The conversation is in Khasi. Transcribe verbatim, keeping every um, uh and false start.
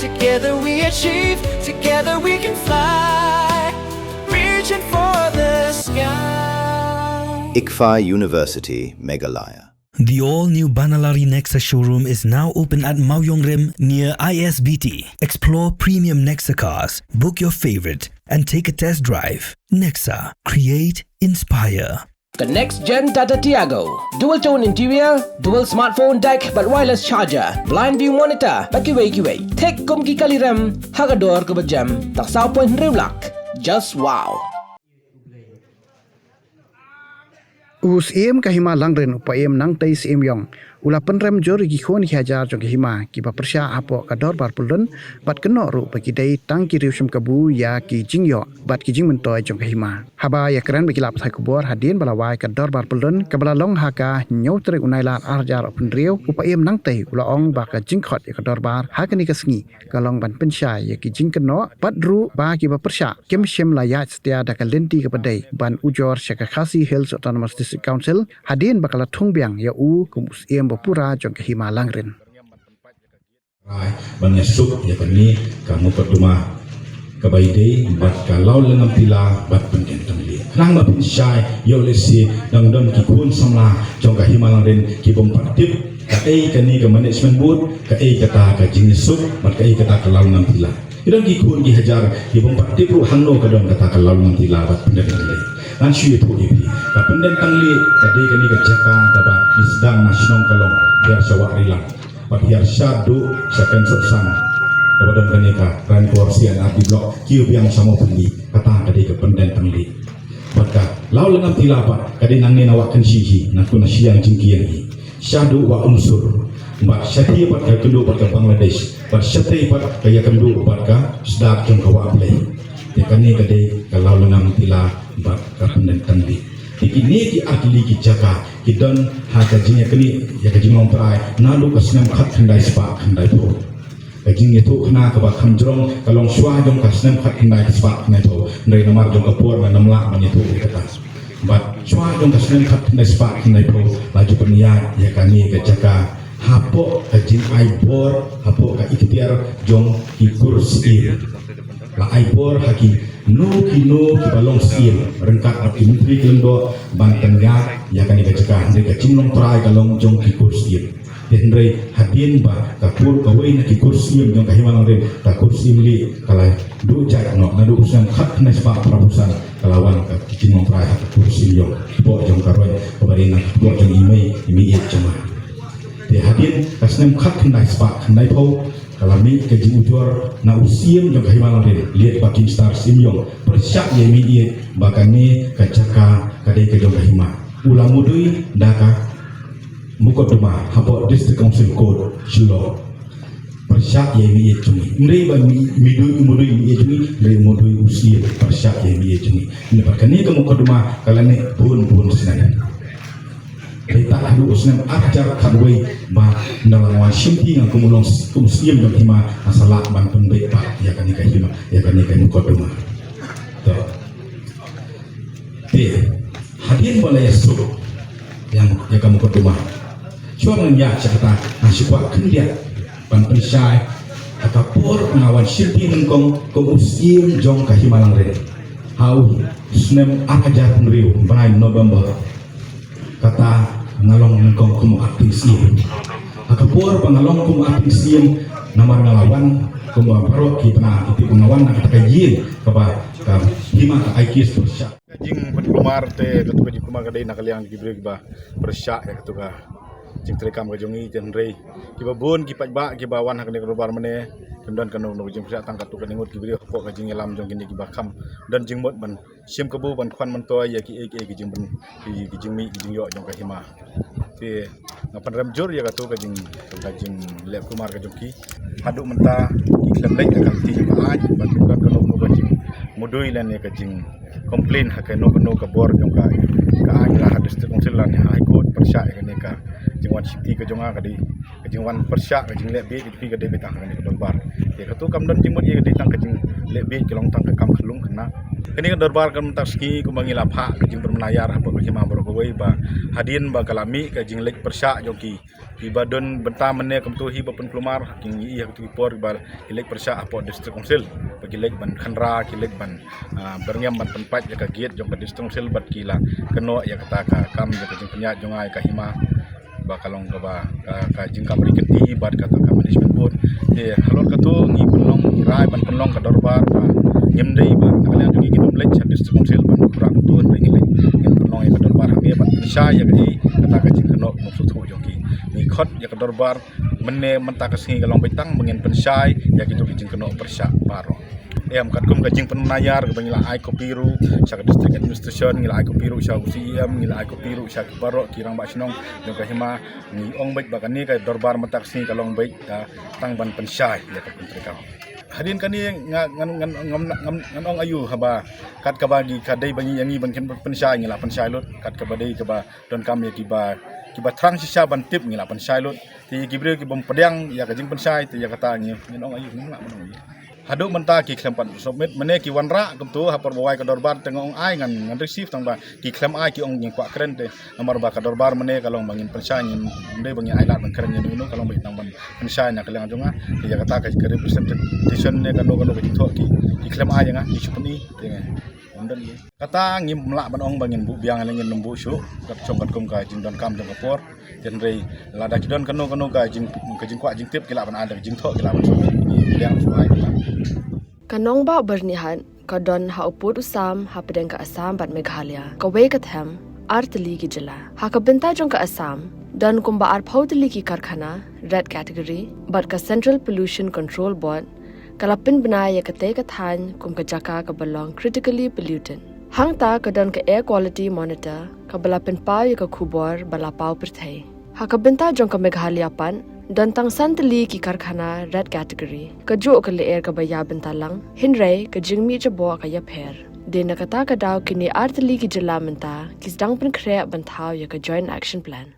Together we achieve, together we can fly. Reaching for the sky. ICFAI University, Meghalaya. The all-new Banalari Nexa showroom is now open at Mawjongrim near I S B T. Explore premium Nexa cars, book your favorite, and take a test drive. Nexa, create, inspire. The next gen Tata Tiago. Dual tone interior, dual smartphone deck, bad wireless charger, blind view monitor, bad kiwei kiwei. Thik kum ki kali rem, ha ka dor kaba jem, tang saw point hynriew lak. Just wow. U Syiem ka Hima Langrin u Paiem Nangtei Syiemiong u la pynrem jur ïa ki khun ki hajar jong ka hima kiba pyrshah hapoh ka dorbar pyllun, bad kynnoh ruh ba ki dei tang ki riew shim kabu ïa ki jingïoh bad ki jingmyntoi jong ka hima. Haba ïakren bad ki lad pathai khubor hadien ba la wai ka dorbar pyllun kaba la long ha ka hynñiew tarik u Nailar ar hajar arphew hynriew, u Paiem Nangtei u la ong ba ka jingkhot ïa ka dorbar ha kane ka sngi ka long ban pynshai ïa ki jingkynnoh, bad ruh ba kiba pyrshah kim shym la ïaid satia da ka lynti kaba dei ban ujor sha ka Khasi Hills Autonomous District Council hadien ba ka la thung biang ïa u kum u Syiem ba pura jong ka Hima Langrin. Rai ban ïasuk ïa kane ka mukotduma kaba ïadei bad ka Lawlyngam Tila bad Pyndentanglieh. Khnang ba pynshai ïoh lehse dang don ki khun samla jong ka Hima Langrin ki bym pat tip kaei kane ka management board, kaei kata ka jingïasuk bad kaei kata ka Lawlyngam Tila. Ki don ki khun ki hajar ki bym pat tip ruh hangno ka don kata ka Lawlyngam Tila bad Pyndentanglieh. Ngan shu ïathuh ïa phi, ka Pyndentanglieh ka dei kane ka jaka kaba ki sdang na shnong Kalong, hiar sha Wah Rilang, bad hiar shaduh sha Kynsohsan, kaba don kane ka Rankor C and R D block, kiew biang sha Mawphanlih. Kata ka dei ka Pyndentanglieh. Bad ka Lawlyngam Tila pat ka dei nangne na Wah Kynshi hi, na kut na Shiliang Jingkieng hi, shaduh Wah Umsur, bad shatei pat ka kynduh bad ka Bangladesh, bad shatei pat ka ïakynduh bad ka sdang jong ka Wah Blei. Te kane ka dei ka Lawlyngam Tila bad ka Pyndentanglieh. Te kine ki artylli ki jaka ki don ha ka jingïaknieh ïa ka jinglong trai naduh ka snem khatkhyndai spah khyndaiphew. Ka jingïathuhkhana kaba kham jrong ka long shuwa jong ka snem khatkhyndai spah khyndaiphew, hynrei namar jong ka por ngam lah ban ïathuh ïa kata. Bad shuwa jong ka snem khatkhyndai spah khyndaiphew la ju pynïaid ïa kane ka jaka hapoh ka jingai bor, hapoh ka iktiar jong ki kur syiem. La ai bor ha kino kino kiba long syiem ryngkat bad ki myntri ki lyngdoh ban pynïaid ïa kane ka jaka, hynrei ka jinglong trai ka long jong ki kur syiem. Te hynrei hadien ba ka kur, kawei na ki kur syiem jong ka Hima Langrin, ka kur Syiemlieh, ka la duh jait noh, naduh u snem khatkhyndai spah phraphew san ka la wan ka jinglong trai ha ka kur Syiemiong, hapoh jong ka Roin kaba dei na hapoh jong i mei, i mei ïeit jong nga. Te hadien ka snem khatkhyndai spah khyndaiphew ka la mih ka jingujor na u syiem jong ka Hima Langrin, Late Bucking Star Syiemiong, pyrshah ïa i mei ïeit ba kane ka jaka ka dei ka jong ka hima. U la mudui da ka mukotduma hapoh District Council Court Shillong, pyrshah ïa i mei ïeit jong ngi. Hynrei ba mudui, mudui i mei ïeit jong ngi, hynrei mudui u syiem pyrshah ïa i mei ïeit jong ngi. Namar kane ka mukotduma ka la neh bun bun snem. Dei tang haduh u snem ar hajar khatwei ba ynda la wan shimti nga kum u long, kum u syiem jong ka hima, nga sa lah ban pynbeit pat ïa kane ka hima, ïa kane ka mukotduma. To. Te hadien ba la ïasuk ïa, ïa ka mukotduma, shuwa ban ïaid sha kata nga shu kwah khyndiat ban pynshai ha ka por ba nga wan shimti nyngkong kum u syiem jong ka Hima Langrin ha u snem ar hajar hynriew, bnai November. Kata nga long nyngkong kum u acting syiem. Ha ka por ba nga long kum u acting syiem, namar nga la wan kumba baroh ki bna ki tip ba nga wan na kata ka ïing kaba ka hima ka ai kiss pyrshah. Ka jingpynkulmar te, katu ka jingkulmar ka dei na ka liang ki briew kiba pyrshah ïa katu ka jingtrei kam ka jong ngi. Te hynrei kiba bun ki paidbah kiba wan ha kane ka dorbar mynne kim don kano kano ka jingpyrshah, tang katu ka jingmut ki briew hapoh ka jingïalam jong kine kiba kham don jingmut ban shim kabu ban khwan myntoi ïa kiei kiei ki jingpyn, ki, ki jingmih ki jingïoh jong ka hima. Te nga pynrem jur ïa katu ka jing, ka jingleh kulmar ka jong ki. Haduh mynta ki khlem leit ha ka lynti jong ka aiñ, bad kim don kano kano ka jingmudui lane ka jingcomplain ha kano kano ka bor jong ka, ka aiñ, la ha District Council lane ha High Court pyrshah ïa kane ka jingwan shimti ka jong nga. Ka dei ka jingwan pyrshah, ka jingleh bieit ïa phi ka dei beit tang ha kane ka dorbar. Te katu kam don jingmut ïa ka dei tang ka jingleh bieit, ka long tang ka kam khyllung khynnah. Kane ka dorbar ka mynta ka sngi kumba ngi la phah ka jingpynmynlayar hapoh ka hima baroh kawei ba hadien ba ka la mih ka jingleit pyrshah jong ki Kiba don bynta mynne kumto hi ba pynkulmar, ki ngi ïa kito ki por ba ki leit pyrshah hapoh District Council, ba ki leit ban khynra, ki leit ban, ah, byrngem ban pynpait ïa ka gate jong ka District Council bad ki la kynnoh ïa kata ka kam ïa ka jingpynïaid jong nga ïa ka hima ba ka long kaba ka, ka jingkam ri kynti bad kata ka management board. Te halor kato ngi pynlong, ngi rai ban pynlong ka dorbar ba ngim dei ba na ka liang jong ngi ngim leit sha District Council ban pynkulmar kato, hynrei ngi leit, ngin pynlong ïa ka dorbar hangne ban pynshai ïa ka, ïa kata ka jingkynnoh mawsuthu jong ki. Ngi khot ïa ka dorbar mynne mynta ka sngi ka long beit tang ba ngin pynshai ïa kito ki jingkynnoh pyrshah baroh. Em, katkum ka jingpynmynayar kaba ngi la ai copy ruh sha ka District Administration, ngi la ai copy ruh sha u C E M, ngi la ai copy ruh sha ki baroh ki rangbah shnong jong ka hima, ngi ong beit ba kane ka dorbar mynta ka sngi ka long beit, ah, tang ban pynshai ïa ka pyntrei kam. Hadien kane nga, ngan, ngan, ngan, ngan, ngan ong aïu haba kat kaba ngi ka dei ba ngi ïa ngi ban kren pynshai ngi la pynshai lut, kat kaba dei kaba donkam ïa kiba, kiba thrang shisha ban tip ngi la pynshai lut. Te ïa ki briew ki bym pdiang ïa ka jingpynshai te ïa kata ngi, ngin ong aïu, ngin lah ban ong aïu. Haduh mynta ki khlem pat submit, mynne ki wanrah kumto ha por ba wai ka dorbar te nga ong ai ngan, ngan receive tang ba ki khlem ai ki ong ngin kwah kren te. Namar ba ka dorbar mynne ka long ba ngin pynshai, ngim dei ba ngin ai lad ban kren ïa uno uno, ka long ba tang ban pynshai na ka liang jong nga. Te ïa kata ka, ka representation ne kano kano ka jingthoh ki, ki khlem ai ïa nga, ki shu pyni. Te nga ong don ïa kata ngim lah ban ong ba ngin buh biang ne ngin nym buh shuh, kat shong katkum ka jingdonkam jong ka por. Te hynrei lada ki don kano kano ka jing, ka jingkwah jingtip ki lah ban ai da ka jingthoh, ki lah ban shu, ki liang shu ai kata. Ka nongbah Byrnihat ka don ha u pud u sam hapdeng ka Assam bad Meghalaya, kawei ka them ar tylli ki jylla. Ha ka bynta jong ka Assam don kumba arphew tylli ki karkhana red category bad ka Central Pollution Control Board ka la pynbna ïa katei ka thaiñ kum ka jaka kaba long critically polluted. Hangta ka don ka Air Quality Monitor kaba la pynpaw ïa ka khubor ba la paw pyrthei. Ha ka bynta jong ka Meghalaya pat don tang san tylli ki karkhana red category. Kajuh ka lyer kaba ïa bynta lang, hynrei ka jingmih jaboh ka ïapher. Dei na kata ka daw kine ar tylli ki jylla mynta ki sdang pynkhreh ban thaw ïa ka Joint Action Plan.